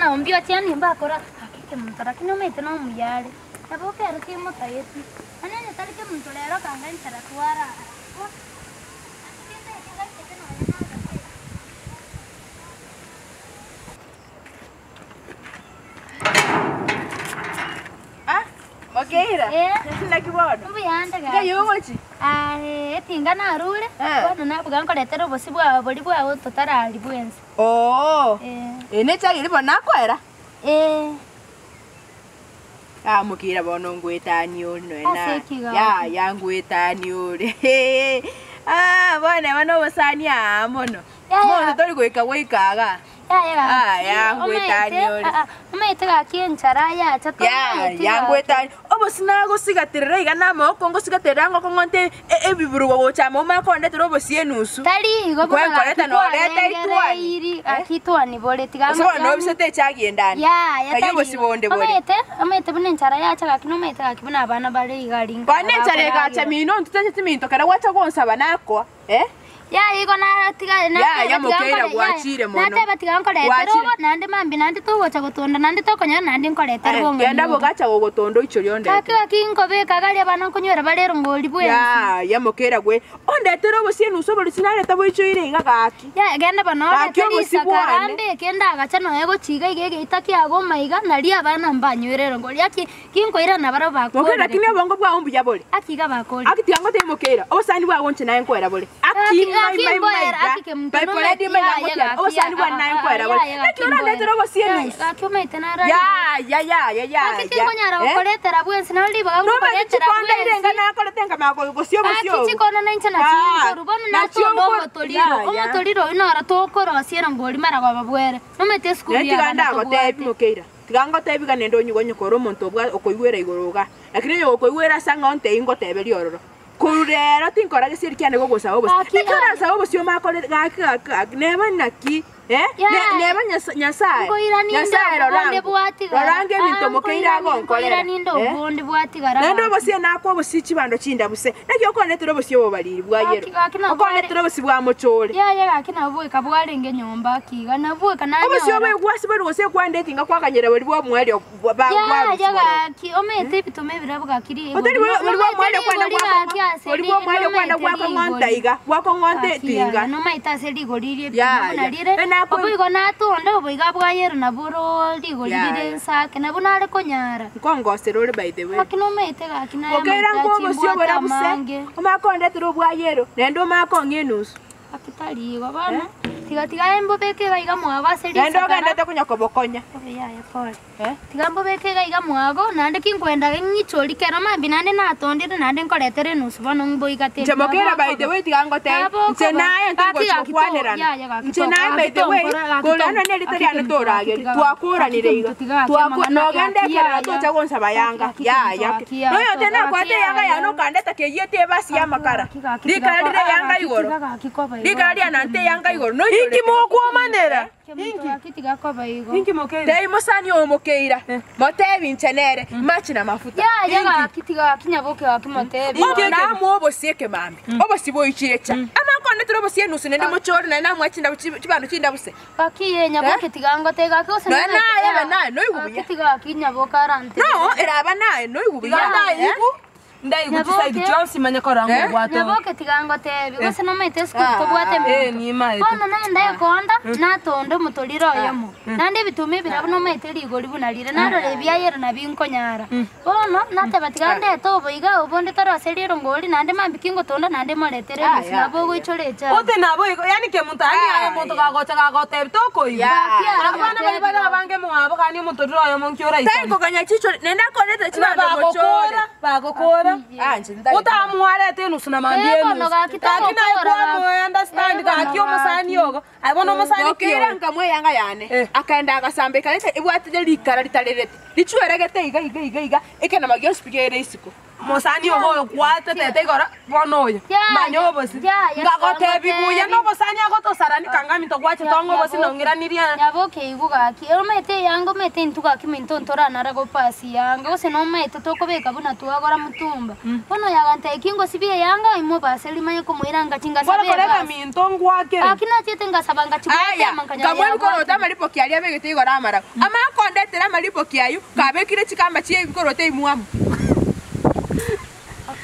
nabo mbioche yaani mbakora gaki kemunto lakini omanyete na omuya are, nabo kero kimotageti, yaani onye tari kemunto rero kanga enchera twarara. Gaki gento eke gaikete nonye nagete. Ah, Mokeira. Eh. Naki bono? Mbuya ande gaki. Nkai ogochi? Aye, etinga narure, Eh. bono nabuga nkoretera obosie bwao boria bwao totarari bwensi. Oo. Eh. Eye nechagi eria bono nakoera? Eh. Ah, Mokeira bono ngoetania ore nonya Ase naye. ki gaki? Yaya ngoetania ore. Ah, bono eba nobosani aa mono. Yaya. Monto tori goika goika igaa. Yaya gaki, Yaya, omanyete, ngoetania ore. ah, ah, omanyete gaki enchara yacha Yaya, tomanyeti gaki. ngoetania. Obosie nagosigaterera iga na amagoko ngosigaterera ngoko ng'onte e- ebiburugo gocha amo omanye kondetera obosie enusu. Tari igo buna gaki Nkwenkoreta noreta etwani. kwarengereiri, gaki etwani bore tiga Gose bono yani nobisete echagi endani. Yaya Kayia tari obosie igo. bonde bore. Omanyete, omanyete buna enchara yacha gaki nomanyete gaki buna abana bare iga aria Bono enchara egacha nkoragerwa. mino intwe minto kera gwacha gonsaba nakoa. Eh? Yaya igo naratiga Yaya, nateba tiga mokeira nkore yaya gwachire mono. nateba tiga nkoretere Gwachire. obo naende mambia naende togocha gotonda naende tokonyora naende nkoretere Eh, bong'aini genda obo. bogacha gogotonda oichorie Gaki ondete. gaki nkobeka gari abana nkonywera bare erongori bwensi. Yaya mokeira gwe ondetere obosie enusu oborusi nareta boichoire iga gaki. Yaya genda bono Gaki orete obosie risakara bwane. mbeke ndagacha nonya gochia iga iga egeita kiago omaiga nari abana mbanywere erongori gaki Ginkoirana barabwo Mokeira bakorire. lakini obongo bwao mbuya bore. Aki iga bakorire. Aki tiga ngotebie mokeira, obosani bwao inche naye nkoera bore. Aki Gaki- mai gaki mai mai mboera, iga. aki kemunto Bible nometi ready mai yaye ngotiana, gaki obosani bwane naye nkoera bore. yaye Naki gaki orandetera mboera. obosie Yaye enusu. gaki omanyete nararire. Yaya yaya yaya. Gaki tinkonyara Eh? gokoretera bwensi naro ribaga Nomanyete ngokoretera chikonda ire bwensi. enga nakorete nkamanya gosia obosie Gaki obo. chikondo na inche Ah, nachinkoru bono nachio natonda nkor- omotoriro. Yaya. Omotoriro oyio noro tokorosia erongori maragoba bwere. Nomanyete esukuru Nere tiga yabana ndagotebi tobwate. mokeira. Tiga ngotebi iga nende onyigwe onye kore omonto obwa okoigwera igoro iga, lakini onye gokoigwera ase ang'e ontebie ngoteberie ororo. Korwa rero tinkora gesieri kiane gogosaba obosio. Gaki Naki yaya. orasabe obosio omanye kore gaki gaki gaki neba naki eh, ne Yaya. neba Nyasa Nyasaye, Nkoirani inde Nyasaye obonde rorango, bwatigara. rorango ebinto Ah, mokeire nkoirani agonkorera nkoirani inde eh. obonde bwatigara Naende gaki. obosie nakwa obosie chibando chindabuse, naki okondetera obosie obobariri bwa Gaki yellow, gaki nabo bware okondetera obosie bwa mochore. Yaya gaki nabo bweka bwarenge nyomba aki iga, nabo bweka Obosio nanyora. bw'egwasi bori gose ekwandeti inga kwaganyera bori bw'omoerio bwa- ba- Yaya bwarusia bororo. gaki omanyete ebituma ebirabu gaki rigori Otari no bori bori nomanyete bw'omoerio kwenda rigori gaki gwakong'o ase bori ri bw'omoerio kwenda nomanyete gwakong'onta rigori. iga gwakong'onta Gaki etinga. yaya nomanyete ase rigori rie ebituma buna Yaya rire, enakwe obo igo natonde oboiga bwayerwa nabo ro rigori rire Yaya. nse ake nabo nare konyara. Nkongosera ore by the way. Gaki nomanyete gaki naye Mokeira amaitachi nk'obosio mbwate borabuse, amange. omanye kondetera obwayero, naende omanye kong'a enusu. Gaki tari igo bono, tiga tiga aye mbobeke iga iga mwago ase Naende risakara. ogendete konya kobokonya. Obe yaya pole. Eh? Tiga mbobeke iga iga mwago, naende kinkwenda ng'ichori kero mambia naende natondire naende nkoretere enusu bono mboigate Inche nabo mokera by the okoba. way tiga ngotebie, Nabo inche okoba. naye ntari Gaki gochi gaki to gokwanerana. yaya gaki Inche to naye by gaki the way, tonkora gaki korwa to nonye nerita gaki riane kemunto gaki toragerie, tiga gaki twakoranire iga. kemunto tiga gaki Twako amang'ana nogenda gaki ekerero yaya. tocha gonsaba Gaki yanga, gaki kemunto yaya. gaki yaya Noyo to tena gaki kwate eyanga yaya. yane okandeta keyia ebasi Gaki y'amakara. gaki gaki tiga Rikara ko rire ah eyanga gaki igoro. tiga gaki koba igo Rikara gaki rianante eyanga kemunto. igoro Inki noinyorete. mokwomanera? Kemunto gaki tiga koba igo. Inki mokeira? Tebia mosani oo mokeira, motebi inche nere, machi na mafuta. Yaya gaki tiga gaki nyaboke gaki motebi. Bono namoa obosie ekemambia, obosie boichire cha. Amankondetera obosie enusu naende mochore naende namoa chindabu chibando chindabuse. Gaki ye nyaboke tiga ngote gaki gose Nonya ning'ete naye ya ebe naye noigwe gaki buya. tiga gaki nyaboke arantebie. No eraba naye noigwe buya. Tiga ndaigu, ndaigu chisaidi Nyaboke. chionsi manye korora ng'a Eh? obwate ore. Nyaboke tiga ngotebi gose nomaete esukuru Ah. tobwate Eh, eminto. nimaete. Bono naende ekonda natonda omotoriro oyomo. Naende ebituma ebirabu nomaete rigori buna rire narora ebiayero nabio nkonyara. Bono nateba tiga ndete oboiga obonde toroserie erongori naende mambia kingotonda naende moretere Ah, enusu ya, nabo ogoichora echagi. Ote nabo igo, yaani kemunto yaani aye omonto kagocha kagotebi tokoigwa. Gaki aro Abana baria bare abange mwabo gani omotoriro oyomo nki Tari oraisane. koganya chichore naende akorete Ng'a chibando mochore. bagokora, bagokora. Ah, inche ntagete. Otamwarete enusu na mambia Eh, bono enusu. gaki Gaki naye togokora gaki. kwamoe understand Eh, bono gaki omosani gaki. ogo. Aye bono omosani ki Mokeira oyo? nkamoa eyanga yane, Eh. akaenda agasamba ekareta ebwatete rikara ritarerete, richweregete iga iga iga iga, ekenama gionsi pi kere isiko. Mosani ogo oyo kwatetete igoro bono oyo, manya obosi. Ngagotebi buya nobosani agotosarani kanga minto gwachete ong'e obosi nong'iranirie. Nyaboke igo gaki, omanyete eyanga omanyete intwe gaki minto ntoranara gopasi yanga gose nomaete tokobeka buna twagora mutumba. Bono oyo agantebia ki ngosibia eyanga imobase rimanye komoira ngachi ngasaba Bono koreta egasi. minto ngwakere. Gaki nachete ngasaba ngachi Aya, gwetema nkanyora nkamoa ebikoroto yabwatire. amaripoki aria abegete igoro amarabu. Amakondetera amaripoki ayio, kabekire chikamba chi'ebikoroto ebimwamu.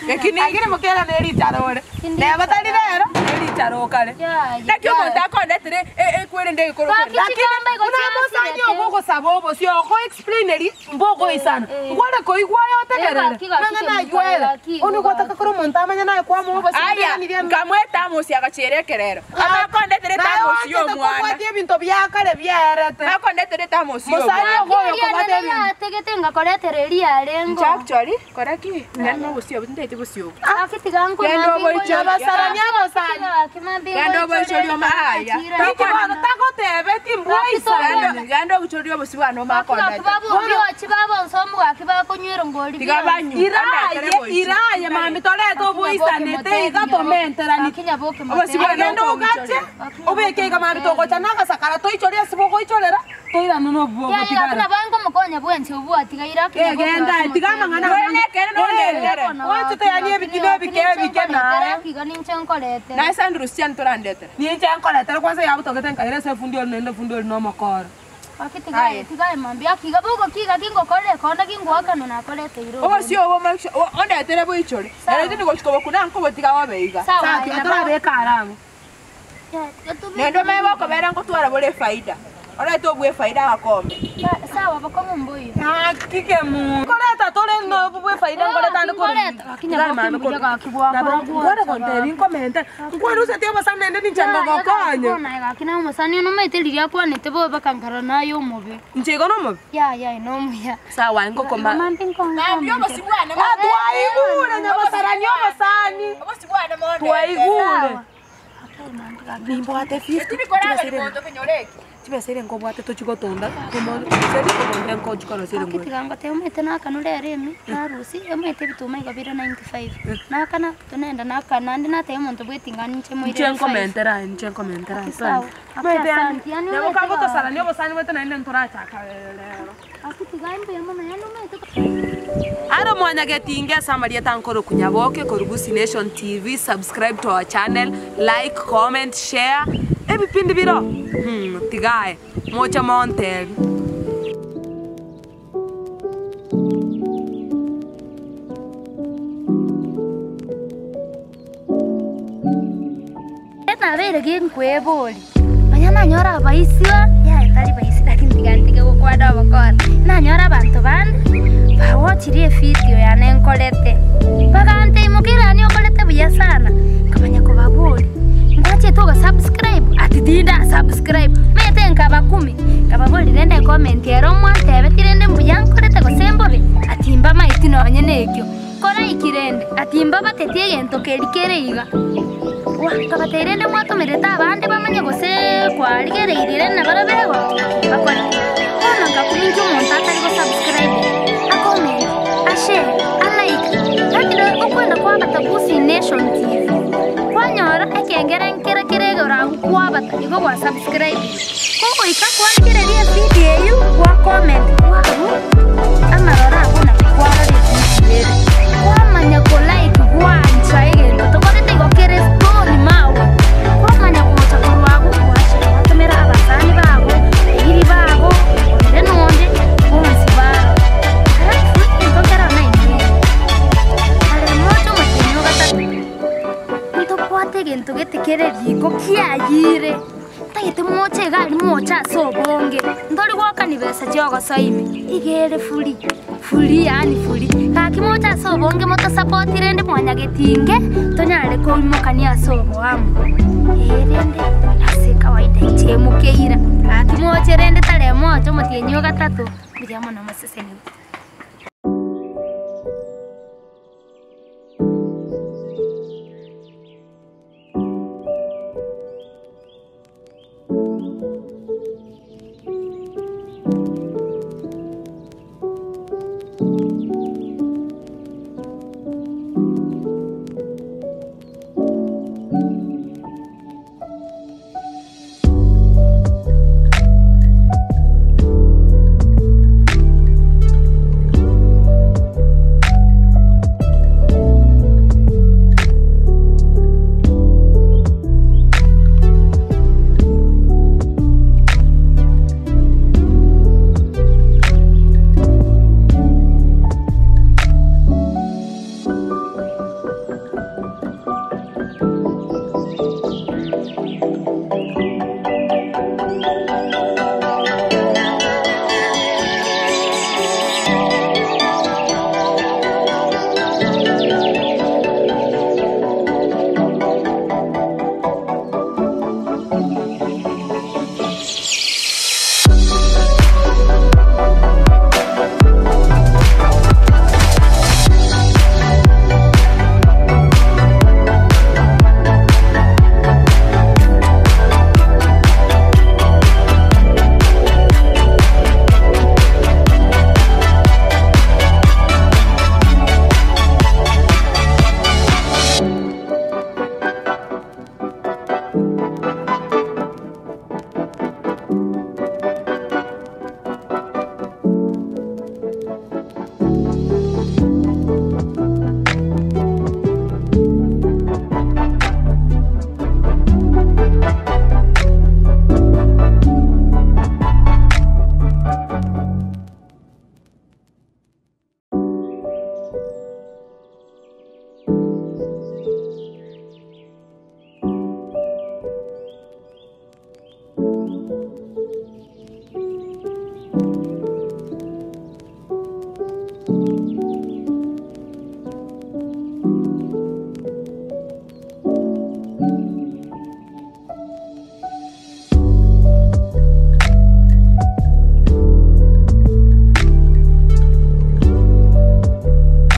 Lakini Lakini mokera ne richaro ore. Neba tari rero, ne richaro okare. Yaya. naki omonto akondetera ekwerende egekoro Gaki kende. chikamba igo Buna mosani chiasirete. ogo ogosaba obosio, ogo explaineri mbogoisana. Eh, eh. Nkware koigwa oyo otegerere. Eh, gaki, gaki, Nang'a kemunto, naigwere. gaki, igo Onde gwataka gaki. kora omonto amanye naye kwamoa obosio, Aya, nang'iranirie nkamoa etamosi agachiera ekerero. Amakondetera Naye etamosi oanchete y'omwana. kobwatia ebinto bia kare biaerete. Makondetera etamosi Mosani y'omwana. ogo oyo kobwata ebinto. Yategete ngakoretera eriarengo. Inche actually, kora ki? Nari nobosio obo, tintaeti bosio obo. Gaki tiga nkwe Genda mambi oboichori. ngoyo. Abasarani abasani. Gaki mambi Genda oboichori ngoichore oma- aya. ngachira. Niki bono tagotebeti mbwaisana. Genda genda oboichori obosio bwane Gaki omakondetera. babobiochi babonsomu gaki bakonywera ngori Tiga banywe. Iraye, iraye mami torete oboisanete iga tomenterani. Nyaboke Obosio bwane Agende ogache, obeke iga mami togocha nagasakara toichore ase bogoichorera, toirane nobo bogotigara. nabangomokonya bwensi obwatiga ira Egenda, tiga amang'ana Kwene ekere nondetere. Oanchete yani ebikina ebike ebike naye. Iga ninche nkoretera. Naye Sandrus chiani torandetera. Ninche nkoretera kwanza yabutogete nkaira ase efundi ori naende efundi ori nomokoro. Gaki tigaye tigaye mambi akiga bogokiga kingokorera konda kingwakana nakoreteire. Obosio obo make sure ondetere boichore. Nere tindi gochika bokuna nkobotiga bobe iga. Sawa. Sawa, tiga torabeka aramo. Nende omanye bokobera nkotwara bore efaida. Orete obwe efaida agakombe. Sawa bakong'u mbuyo. Akike mu. Nkoreta tore nobu bwe faida nkoreta ndi Nkware kontebi nkomente. Nkwaruseti obosani naende ninche ngogokonya. Gaki omusani nomaete riria akwanete bobe bakankara naye omobe. Inche igo nomobe. Ya ya nomuya. Sawa ngokoma. Mambi Nambia obosio bwane Ah, twaigure nyabosarani obosani. Obosio bwane monde. Twaigure. Nimbwate 50. Tibikoraga monto kenyore eki. Chibesa ere nkobwate tochigotonda. Seri kogonde nkochikora sere ngwe. Tiga ngote omete nakana rero emi narusi omete ebituma igo bire 95 nakana tonenda nakana ande nateba omonto bwetingani inche Inche moirere 5 nkomentera, inche nkomentera. Sawa. Asante, yani Nabo omete kagotosarani obosani bwete naende ntorachaka rero. Gaki tiga mbuya mono yani omete Aro mwanyagetinge ase amarieta nkoro kunyaboke korugusi Nation TV subscribe to our channel like comment share ebipindi biro tigae moche montebi. Nabere ginkwebori manya nanyora abaisiwa yaye tari baisi lakini tiga ntige gokwana obokora nanyora abanto bande bawochirie evideo yane nkorete baganteimokera okorete buya sana nkamanya kobabori ngwachete ogasubscribe ati tinda subscribe mete nkaba kumi nkababori rende comment ero mwantebe tirende mbuya nkorete gose mbobe ati mbamaeti nonye nekio kora ikirende ati mbabateti egento keri kere iga kabateire mwatomerete abande bamanye gose kwarigereirire nabarabego bakore bono ngakuminki omonto atari gosubscribe acomment ashare alike lakini okwenda kwabata Gusii Nation TV kwanyora ekengere nkere keregora kwabata igo gwa subscribe kogoika kwarigereria evideo eyu gwa comment wabu amarora ago na kwarora evideo ere kwamanya kolike gwancha egento tokorete igo kere story mawe kwamanya gocha korwago gwachera gwatomera abasani bago eiri bago onde nonde bonsi baro alafu entokera nainye are mocho motenyo gatatu ntobwate egento gete kere riko kiayire ntagete moche egari moche ase obonge ntori gwakani besa chiogosoime igere furi furi yaani furi gaki moche ase obonge motosapotire ndi mwanyagetinge tonyare koimokania ase oboamo erende ase kawaida ichemukeira gaki moche rende tare moche omotienyi o gatatu mbuya mono moseseniwe.